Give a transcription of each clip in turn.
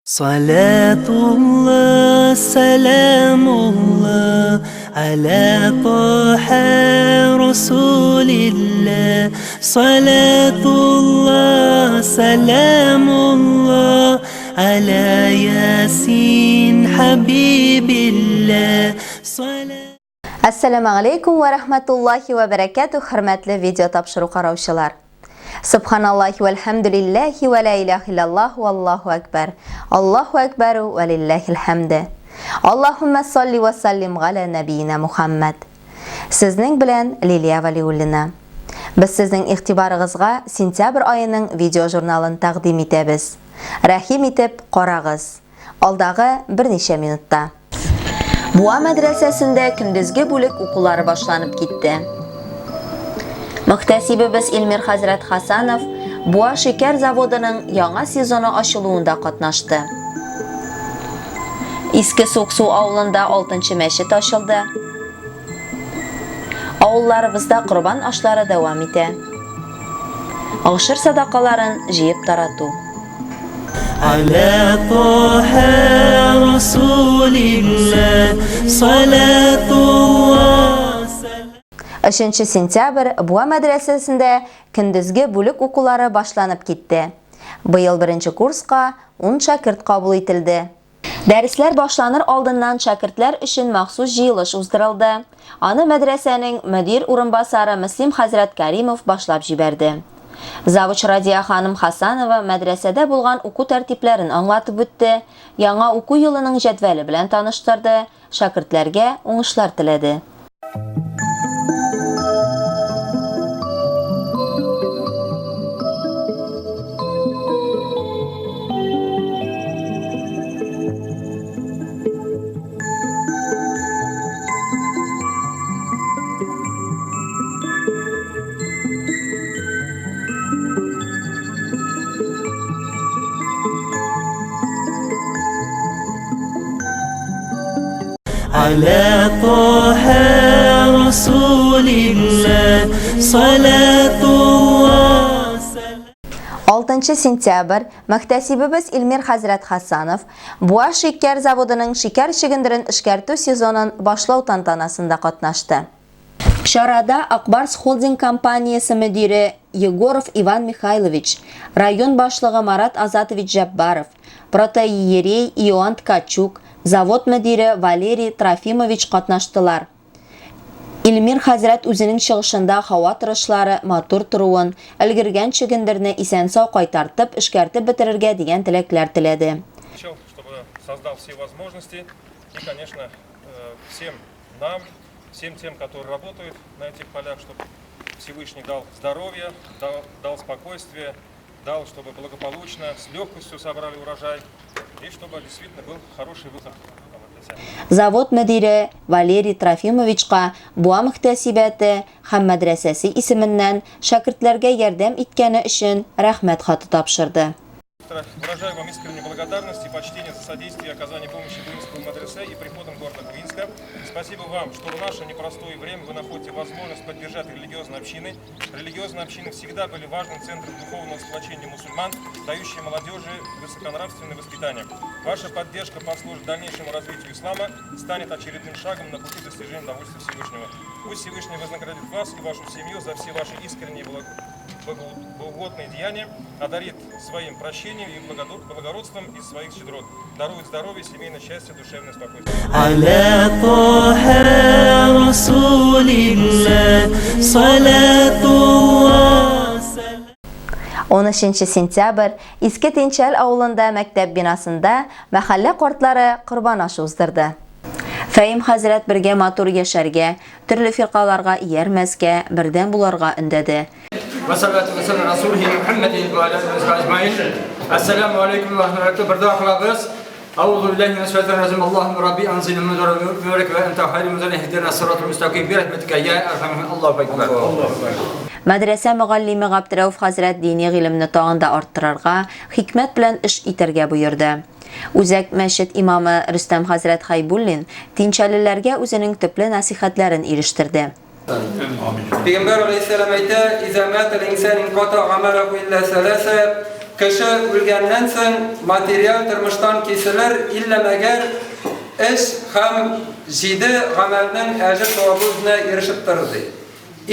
Салатулла, сәламулла, аля Таһа Расулилла. Салатулла, сәламулла, аля Ясин Хабибилла. Әссәламә галәйкүм вә рәхмәтуллаһи вә бәрәкәтүһ, хөрмәтле видео тапшыру караучылар. Субханаллаһи вәлхәмдүлилләһи вә лә илаһ иллаллаһ валлаһу әкбәр. Аллаһу әкбәрү вә лилләһил хәмде. Аллаһуммә салли вә саллим галә нәбиина Мухаммәд. Сезнең белән Лилия Вәлиуллина. Без сезнең игътибарыгызга сентябрь аеның видеожурналын тәкъдим итәбез. Рәхим итеп карагыз. Алдагы берничә минутта. Буа мәдрәсәсендә көндезге бүлек укулары башланып китте. Мөхтәсибебез Илмир хәзрәт Хасанов Буа шикәр заводының яңа сезоны ачылуында катнашты. Иске Суксу авылында алтынчы мәчет ачылды. Авылларыбызда корбан ашлары дәвам итә. Гошер садакаларын җыеп тарату. Аля Таһа Расулилла салатулла. 3 сентябрь Буа мәдрәсәсендә көндезге бүлек укулары башланып китте. Быел беренче курска ун шәкерт кабул ителде. Дәресләр башланыр алдыннан шәкертләр өчен махсус җыелыш уздырылды. Аны мәдрәсәнең мөдир урынбасары Мөслим хәзрәт Кәримов башлап җибәрде. Завуч Радия ханым Хасанова мәдрәсәдә булган уку тәртипләрен аңлатып үтте, яңа уку елының җәдвәле белән таныштырды, шәкертләргә уңышлар теләде. Аля Таһа Расулилла салатулла. 6 сентябрь мөхтәсибебез Илмир хәзрәт Хасанов Буа шикәр заводының шикәр чөгендерен эшкәртү сезонын башлау тантанасында катнашты. Чарада Ак Барс Холдинг компаниясе мөдире Егоров Иван Михайлович, район башлыгы Марат Азатович Җәббаров, протоиерей Иоанн Ткачук, завод мөдире Валерий Трофимович катнаштылар. Илмир хәзрәт үзенең чыгышында һава торышлары матур торуын, өлгергән чөгендерне исән-сау кайтартып, эшкәртеп бетерергә дигән теләкләр теләде. Чтобы создал все возможности и, конечно, всем нам, всем тем, которые работают на этих полях, чтобы Всевышний дал здоровье, дал, дал спокойствие, дал, чтобы благополучно, с легкостью собрали урожай и чтобы действительно был хороший выход. Завод мөдире Валерий Трофимовичка Буа мөхтәсибәте һәм мәдрәсәсе исеменнән шәкертләргә ярдәм иткәне өчен рәхмәт хаты тапшырды. Выражаю вам искреннюю благодарность и почтение за содействие и оказание помощи Буинскому мадресе и приходам города Буинска. Спасибо вам, что в наше непростое время вы находите возможность поддержать религиозные общины. Религиозные общины всегда были важным центром духовного сплочения мусульман, дающие молодежи высоконравственное воспитание. Ваша поддержка послужит дальнейшему развитию ислама, станет очередным шагом на пути достижения довольства Всевышнего. Пусть Всевышний вознаградит вас и вашу семью за все ваши искренние благоугодные деяния, одарит своим прощением и благородством из своих щедрот, дарует здоровье, семейное счастье, душевное спокойствие. Аля Таһа Расулилла салатулла. 13 сентябрь Иске Тинчәл авылында мәктәп бинасында мәхәллә картлары корбан ашы уздырды. Фәим хәзрәт бергә матур яшәргә, төрле фиркаларга иярмәскә, бердәм буларга өндәде. Вәссәләту вәссәлам расулихи Мухаммадин ва аля алихи әҗмәин. Әссәламу алейкум ва рахматуллахи бер дога кылабыз. Аузу биллахи минәш шайтанир раҗим. Аллаһумма рабби анзилна мубарак ва анта хайрул мунзилин иһдина сиратал мустаким би рахматика я архамар Аллаһу акбар. Мәдрәсә мөгаллиме Габдрәүф хәзрәт дини гыйлемне тагын да арттырырга, хикмәт белән эш итәргә боерды. Үзәк мәчет имамы Рөстәм хәзрәт Хәйбуллин тинчәлеләргә үзенең төпле нәсыйхәтләрен ирештерде. Пәйгамбәр алейһиссәлам әйтә, Иза мата л-инсан инката гамалаху илля саласа, Кеше үлгәннән соң материаль тормыштан киселер, иллә мәгәр эш һәм җиде гамәлнең әҗер-савабы үзенә ирешеп торыр, ди.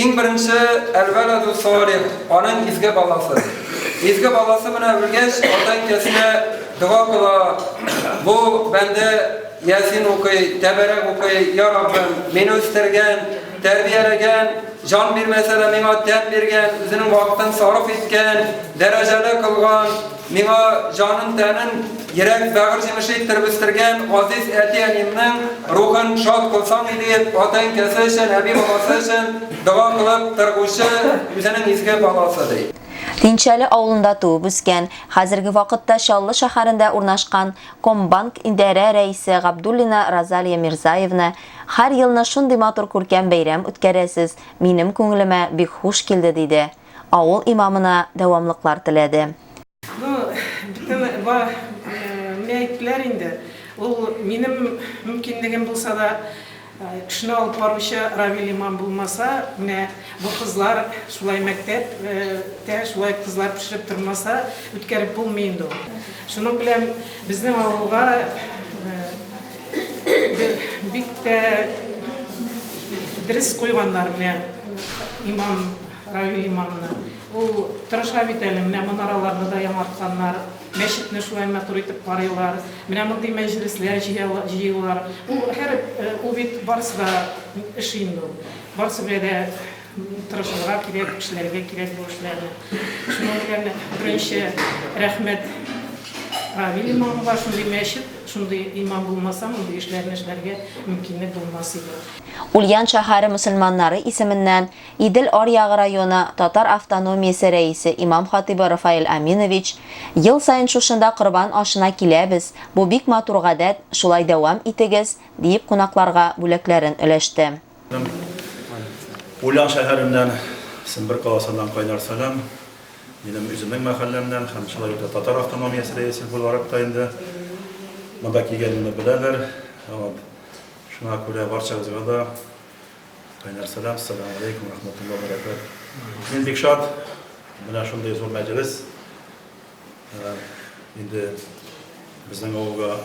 Иң беренче, әл-вәләду салих, аның изге баласы. Изге баласы менә үлгәч, ата-әнкәсенә дога кыла, бу бәндә Ясин укый, Тәбәрәк укый, Я Раббым, мине үстергән, тәрбияләгән, җан бирмәсә дә миңа тән биргән, үзенең вакытын сарыф иткән, дәрәҗәле кылган, миңа җанын-тәнен йөрәк бәгырь җимеше иттереп үстергән газиз әти-әниемнең рухын шат кылсаң иде дип, ата-әнкәсе өчен, әби-бабасы өчен дога кылып торгучы үзенең изге баласы, ди. Тинчәле авылында туып үскән, хәзерге вакытта Чаллы шәһәрендә урнашкан Комбанк идарә рәисе Габдуллина Розалия Мирзаевна, Һәр елны шундый матур күркәм бәйрәм үткәрәсез, минем күңелемә бик хуш килде, диде. Авыл имамына дәвамлыклар теләде. Ну, бөтен ба менә әйттеләр инде. Ул минем мөмкинлегем булса да, эшне алып баручы Равил имам булмаса, менә бу кызлар шулай мәктәп тә шулай кызлар пешереп тормаса, үткәреп булмый инде ул. Шуның белән безнең авылга бик тә дөрес куйганнар менә имам, Равил имамны. Ул тырыша бит әле, менә манараларны да яңартканнар, мәчетне шулай матур итеп карыйлар, менә мондый мәҗлесләр җыелар. Ул һәр, ул бит барысы да эш инде ул. Барысы белән дә тырышырга кирәк, эшләргә кирәк бу эшләрне. Шуның белән беренче рәхмәт Равил имамга, шундый мәчет, шундый имам булмаса, мондый эшләрне эшләргә мөмкинлек булмас иде. Ульян шәһәре мөселманнары исеменнән Идел аръягы районы татар автономиясе рәисе имам-хатыйбы Рафаэль Аминович, Ел саен шушында Корбан ашына киләбез, бу бик матур гадәт, шулай дәвам итегез, диеп кунакларга бүләкләрен өләште. Ульян шәһәреннән, Сембер каласыннан кайнар сәлам. Минем үземнең мәхәлләмнән һәм шулай ук та татар автономиясе рәисе буларак та инде монда килгәнемне беләләр. Вот. Шуңа күрә барчагызга да кайнар сәлам. Ассаламу алейкум рахматуллаһи ва баракатуһ. Мин бик шат. Менә шундый зур мәҗлес. Инде безнең авылга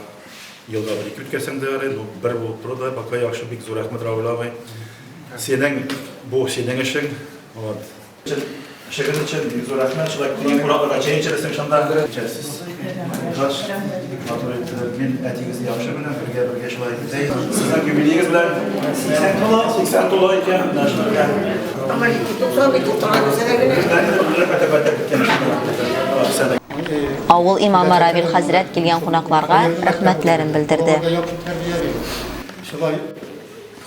елда бер ике үткәрсәң дә ярый, ну бер булып тору да пока яхшы, бик зур рәхмәт, Равил абый. Синең бу синең эшең. Вот. Эшегез өчен бик зур рәхмәт. Шулай килгән кунакларга чәй эчерәсең шунда. Эчәрсез. Булгач, бик матур иттереп, мин әтиегезне яхшы беләм, бергә бергә шулай итеп. Сезнең юбилеегез белән 80 тула, 80 тула икән, менә шуның белән. Авыл имамы Равил хәзрәт килгән кунакларга рәхмәтләрен белдерде. Шулай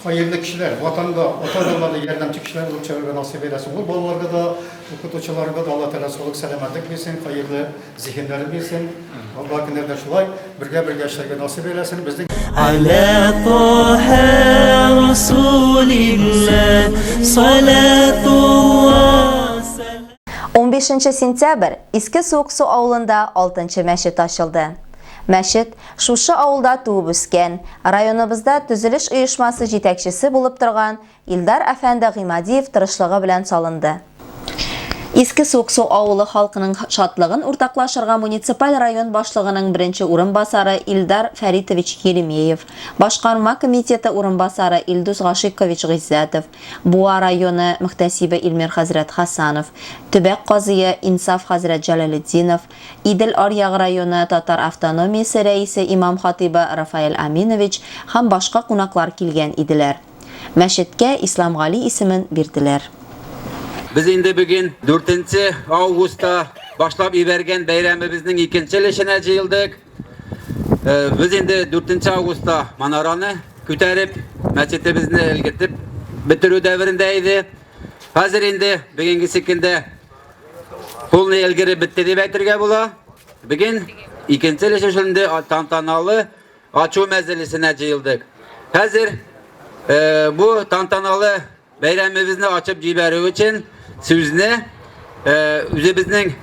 хәерле кешеләр, Ватанга, ата-аналарына ярдәмче кешеләр булып чыгарга насыйп әйләсен. Ул балаларга да, укытучыларга да Алла Тәгалә саулык, сәламәтлек бирсен, хәерле зиһеннәрен бирсен. Алла көннәрдә шулай бергә-бергә эшләргә насыйп әйләсен. Безнең Аля Таһа Расулилла салатулла. 15 сентябрь Иске Суыксу авылында алтынчы мәчет ачылды. Мәчет шушы авылда туып үскән, районыбызда төзелеш оешмасы җитәкчесе булып торган Илдар әфәнде Гыймадиев тырышлыгы белән салынды. Иске Суыксу авылы халкының шатлыгын уртаклашырга муниципаль район башлыгының беренче урынбасары Илдар Фәритович Еремеев, башкарма комитеты урынбасары Илдус Гашыйкович Гыйззәтов, Буа районы мөхтәсибе Илмир хәзрәт Хәсанов, төбәк казые Инсаф хәзрәт Җәләлетдинов, Идел аръягы районы татар автономиясе рәисе имам-хатыйбы Рафаэль Аминович һәм башка кунаклар килгән иделәр. Мәчеткә Исламгали исемен бирделәр. Без инде бүген дүртенче августта башлап ибәргән бәйрәмебезнең икенче өлешенә җыелдык. Без инде дүртенче августта манараны күтәреп, мәчетебезне өлгертеп бетерү дәверендә иде. Хәзер инде бүгенгесе көндә полный өлгереп бетте дип әйтергә була. Бүген икенче өлеше шундый тантаналы ачу мәҗлесенә җыелдык. Хәзер бу тантаналы бәйрәмебезне ачып җибәрү өчен сүзне үзебезнең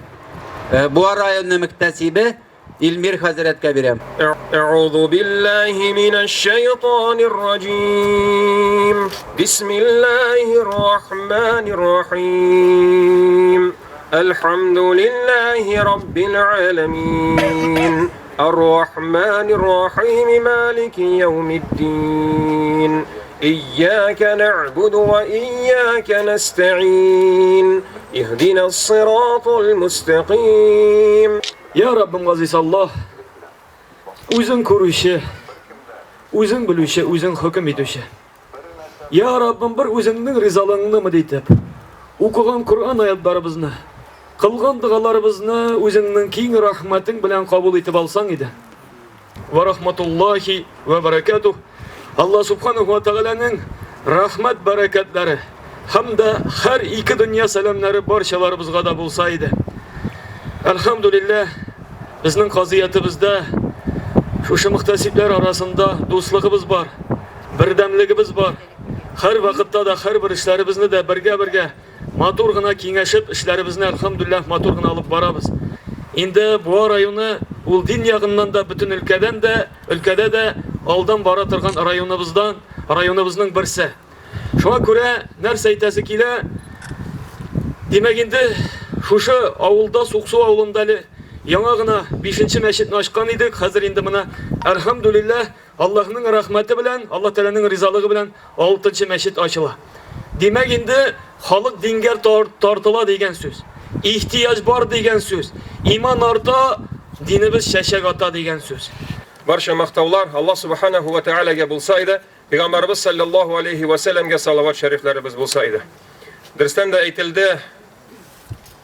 Буа районы мөхтәсибе Илмир хәзрәткә бирәм. Әгъузу биллаһи минәш шайтанир раҗим. Бисмиллаһир рахманир рахим. الحمد لله رب العالمين الرحمن الرحيم مالك يوم الدين إياك نعبد وإياك نستعين اهدنا الصراط المستقيم Я Раббым газиз Аллаһ, үзең күрүче, үзең белүче, үзең хөкем итүче. Я Раббым, бер үзеңнең ризалыгыңны өмет итеп, укыган Коръән аятларыбызны, кылган догаларыбызны үзеңнең киң рәхмәтең белән кабул итеп алсаң иде. Ва рахматуллахи ва баракатух. Алла субханаху ва тәгаләнең рәхмәт бәрәкәтләре һәм дә һәр ике дөнья сәламнәре барчаларыбызга да булса иде. Әлхәмдүлилләһ, безнең казыятыбызда шушы мөхтәсибләр арасында дуслыгыбыз бар. Бердәмлегебез бар. Һәрвакытта да һәрбер эшләребезне дә бергә-бергә матур гына киңәшеп, эшләребезне, әлхәмдүлилләһ, матур гына алып барабыз. Инде Буа районы ул дин ягыннан да бөтен өлкәдән дә, өлкәдә дә алдан бара торган районыбыздан, районыбызның берсе. Шуңа күрә нәрсә әйтәсе килә? Димәк инде шушы авылда, Суксу авылында әле яңа гына бишенче мәчетне ачкан идек. Хәзер инде менә, әлхәмдүлилләһ, Аллаһның рәхмәте белән, Аллаһ Тәгаләнең ризалыгы белән алтынчы мәчет ачыла. Димәк инде халык дингә тартыла дигән сүз. Ихтыяҗ бар дигән сүз. Иман арта, динебез чәчәк ата дигән сүз. Барча мактаулар Аллаһ Субханаху ва Тәгаләгә булса иде, Пәйгамбәребез саллаллаһу алейһи ва сәлләмгә салават шәрифләребез булса иде. Дөрестән дә әйтелде,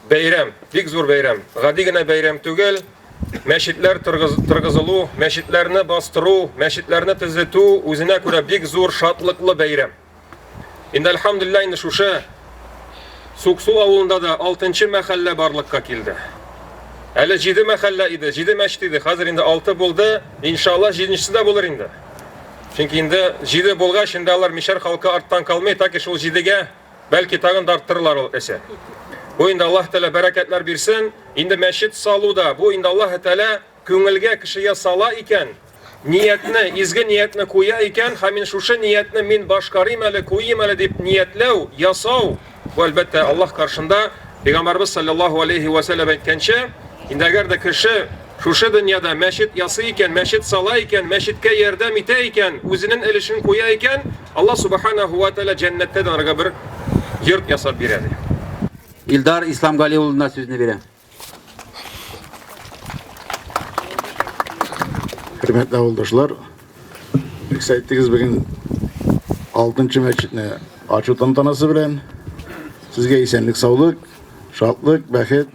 бәйрәм, бик зур бәйрәм. Гади генә бәйрәм түгел, мәчетләр торгызылу, мәчетләрне бастыру, мәчетләрне төзетү үзенә күрә бик зур шатлыклы бәйрәм. Инде әлхәмдүлилләһ инде шушы Суксу авылында да 6 мәхәллә барлыкка килде. Әле 7 мәхәллә иде, 7 мәчет иде, хәзер инде 6 булды. Иншалла 7-нчесе дә булыр инде. Чөнки инде 7 булгач, инде алар мишәр халкы арттан калмый, так и шул 7-гә бәлки тагын да арттырырлар ул эше. Бу инде Аллаһ Тәгалә бәрәкәтләр бирсен. Инде мәчет салу да, бу инде Аллаһ Тәгалә күңелгә кешегә сала икән, ниятне, изге ниятне куя икән, һәм мин шушы ниятне мин башкарыйм әле, куйыйм әле дип ниятләү, ясау, бу әлбәттә Аллаһ каршында Пәйгамбәрбез саллаллаһу алейһи ва сәлләм әйткәнчә, инде әгәр дә кеше шушы дөньяда мәчет ясый икән, мәчет сала икән, мәчеткә ярдәм итә икән, үзенең өлешен куя икән, Аллаһ субханаху ва тәгалә җәннәттә дә анарга бер йорт ясап бирә ди. Илдар Исламгали улына сүзне бирәм. Хөрмәтле авылдашлар, бик әйттегез бүген 6 мәчетне ачу тантанасы белән. Сезгә исәнлек, саулык, шатлык, бәхет.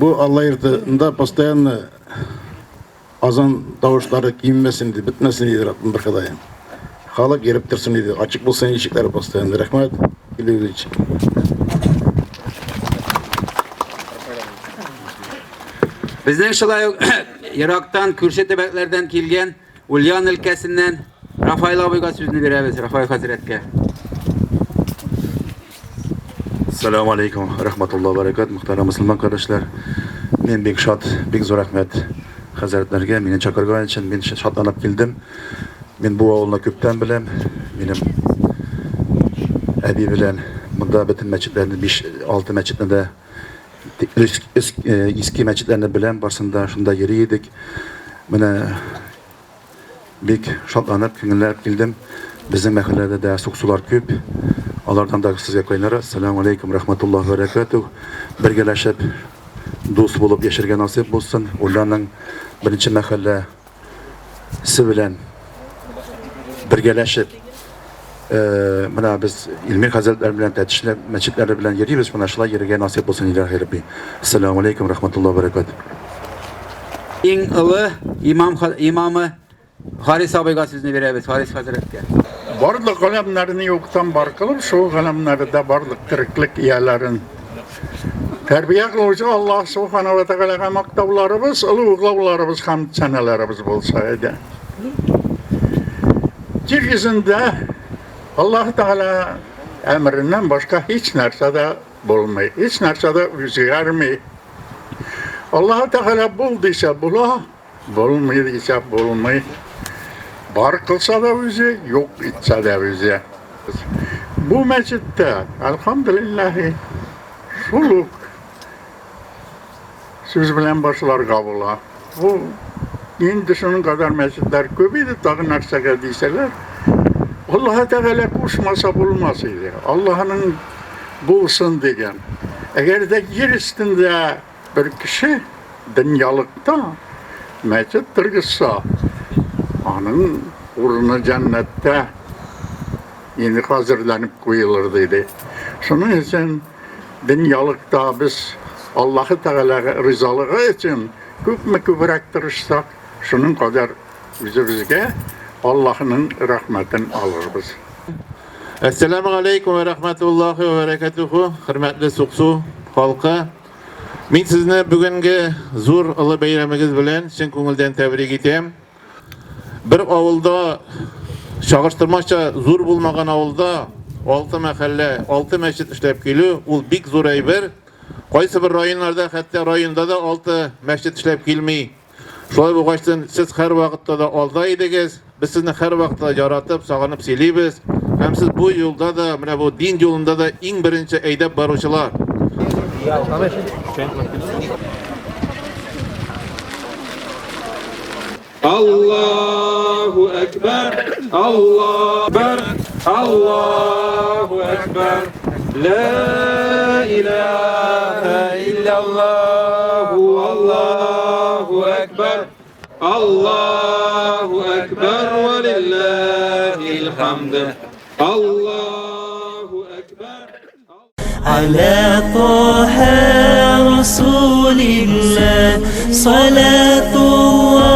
Бу Алла йортында постоянно Азан тавышлары кимемәсен иде, бетмәсен иде, Раббым бер Ходаем. Халык йөреп торсын иде, ачык булсын ишекләре постоянно. Рәхмәт, килүегез өчен. Безнең шулай ук ерактан, күрше төбәкләрдән килгән Ульян өлкәсеннән Рафаил абыйга сүзне бирәбез, Рафаил хәзрәткә. Салам алейкум, рахматулла баракат, мөхтәрәм мөселман кардәшләр. Мин бик шат, бик зур рәхмәт хәзрәтләргә, мине чакырган өчен, мин шатланып килдем. Мин бу авылны күптән беләм. Минем әби белән монда бөтен мәчетләрне, 5-6 мәчетне дә иске мәчетләрне беләм, барсын да шунда йөри идек. Менә Бик шатланып, күңелләнеп килдем. Безнең мәхәлләдә дә суксулар күп. Алардан да сезгә кайнар ассаламу алейкум рахматуллаһи ва баракатуһ. Бергәләшеп, дус булып яшәргә насыйп булсын. Ульяның беренче мәхәлләсе белән бергәләшеп, менә без Илмир хәзрәтләр белән Тәтешле мәчетләре белән йөрибез, менә шулай йөрергә насыйп булсын, илаһи Рабби. Ассаламу алейкум рахматуллаһи ва баракатуһ. Иң олы имам имамы Харис абыйга сүзне бирәбез, Харис хәзрәткә. Барлык галәмнәрне юктан бар кылып, шул галәмнәрдә барлык тереклек ияләрен тәрбия кылучы Аллаһ Субхана ва Тәгаләгә мактауларыбыз, олуглауларыбыз һәм сәнәләребез булса иде. Җир йөзендә Аллаһ Тәгалә әмереннән башка һич нәрсә дә булмый, һич нәрсә дә үзгәрми. Аллаһ Тәгалә бул дисә була, булмый дисә булмый. Бар кылса да үзе, юк итсә дә үзе. Бу мәчеттә, әлхәмдүлилләһи, шул ук сүз белән башларга була. Бу инде шуның кадәр мәчетләр күп иде, тагы нәрсәгә дисәләр, Аллаһы Тәгалә кушмаса булмас иде. Аллаһының булсын дигән. Әгәр дә җир өстендә бер кеше дөньялыкта мәчет торгызса, аның урыны җәннәттә инде хәзерләнеп куелыр диде. Шуның өчен дөньялыкта без Аллаһы Тәгалә ризалыгы өчен күпме күбрәк тырышсак, шуның кадәр үзебезгә Аллаһының рәхмәтен алырбыз. Әссәламү галәйкүм вә рәхмәтуллаһи вә бәрәкәтүһү, хөрмәтле Суксу халкы. Мин сезне бүгенге зур олы бәйрәмегез белән чын күңелдән тәбрик итәм. Бер авылда, чагыштырмача зур булмаган авылда алты мәхәллә, алты мәчет эшләп килү, ул бик зур әйбер. Кайсы бер районнарда, хәтта районда да алты мәчет эшләп килми. Шулай булгачтын, сез һәрвакытта да алда идегез. Без сезне һәрвакытта да яратып, сагынып сөйлибез. Һәм сез бу юлда да, менә бу дин юлында да иң беренче әйдәп баручылар. Аллаһу әкбәр, Аллаһу әкбәр, Аллаһу әкбәр. Ла илаһа илляллаһу, Аллаһу әкбәр. Аллаһу әкбәр вә лиллаһил хамд. Аллаһу әкбәр. Аля Таһа Расулилла Салатулла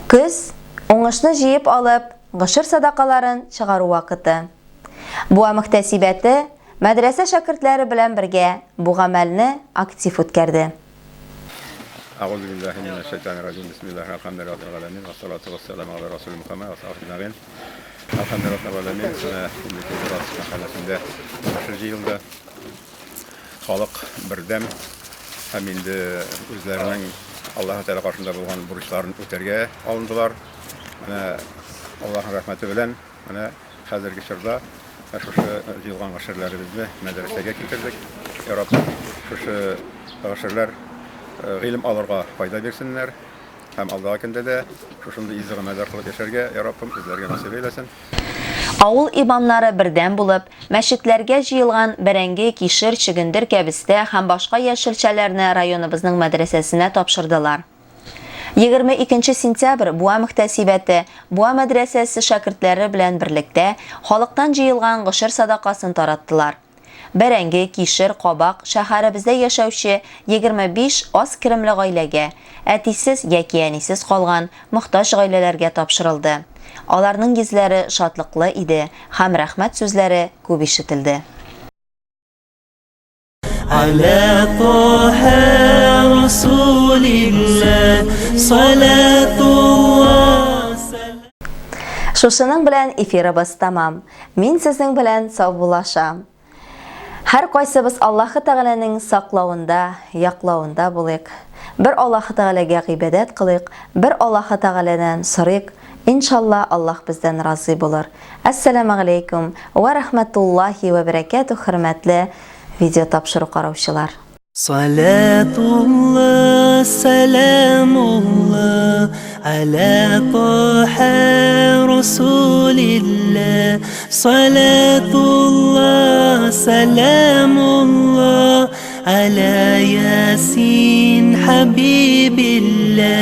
Көз, уңышны җыеп алып, гошер садакаларын чыгару вакыты. Буа мөхтәсибәте мәдрәсә шәкертләре белән бергә бу гамәлне актив үткәрде. Әгъузу биллаһи минәш шайтанир раҗим. Бисмиллаһи әлхәмдүлиллаһи раббил галәмин. Вассалату вассаламу аля расули Мухаммад ва сахбиһи әҗмәгыйн. Әлхәмдүлиллаһи раббил галәмин. Менә инде Кузрас мәхәлләсендә гошер җыелды. Халык бердәм һәм инде үзләренең Аллаһы Тәгалә каршында булган бурычларын үтәргә алындылар. Менә Аллаһның рәхмәте белән Менә хәзерге чорда шушы җыелган гашерләребезне мәдрәсәгә китердек. Я Раббым, шушы гашерләр гыйлем алырга файда бирсеннәр һәм алдагы көндә дә шушындый изге гамәлләр кылып яшәргә, я Раббым, үзләргә насыйп әйләсен. Авыл имамнары бердәм булып, мәчетләргә җыелган бәрәңге, кишер, чөгендер, кәбестә һәм башка яшелчәләрне районыбызның мәдрәсәсенә тапшырдылар. 22 сентябрь Буа мөхтәсибәте, Буа мәдрәсәсе шәкертләре белән берлектә халыктан җыелган гошер садакасын тараттылар. Бәрәңге, кишер, кабак шәһәребездә яшәүче 25 аз керемле гаиләгә, әтисез яки әнисез калган мохтаҗ гаиләләргә тапшырылды. Аларның йөзләре шатлыклы иде һәм рәхмәт сүзләре күп ишетелде. Аля Таһа Расулилла Салатулла Шушының белән эфирыбыз тәмам. Мин сезнең белән саубуллашам. Һәр кайсыбыз Аллаһы Тәгаләнең саклавында, яклавында булыйк. Бер Аллаһы Тәгаләгә гыйбадәт кылыйк, бер Аллаһы Тәгаләдән сорыйк. Иншалла, Аллаһ бездән разый булыр. Әссәламегаләйкүм вә рәхмәтуллаһи вә бәрәкәтүһ, хөрмәтле видео тапшыру караучылар. Салатулла, сәламулла, аля Таһа Расулилла. Салатулла, сәламулла, аля Ясин Хабибилла.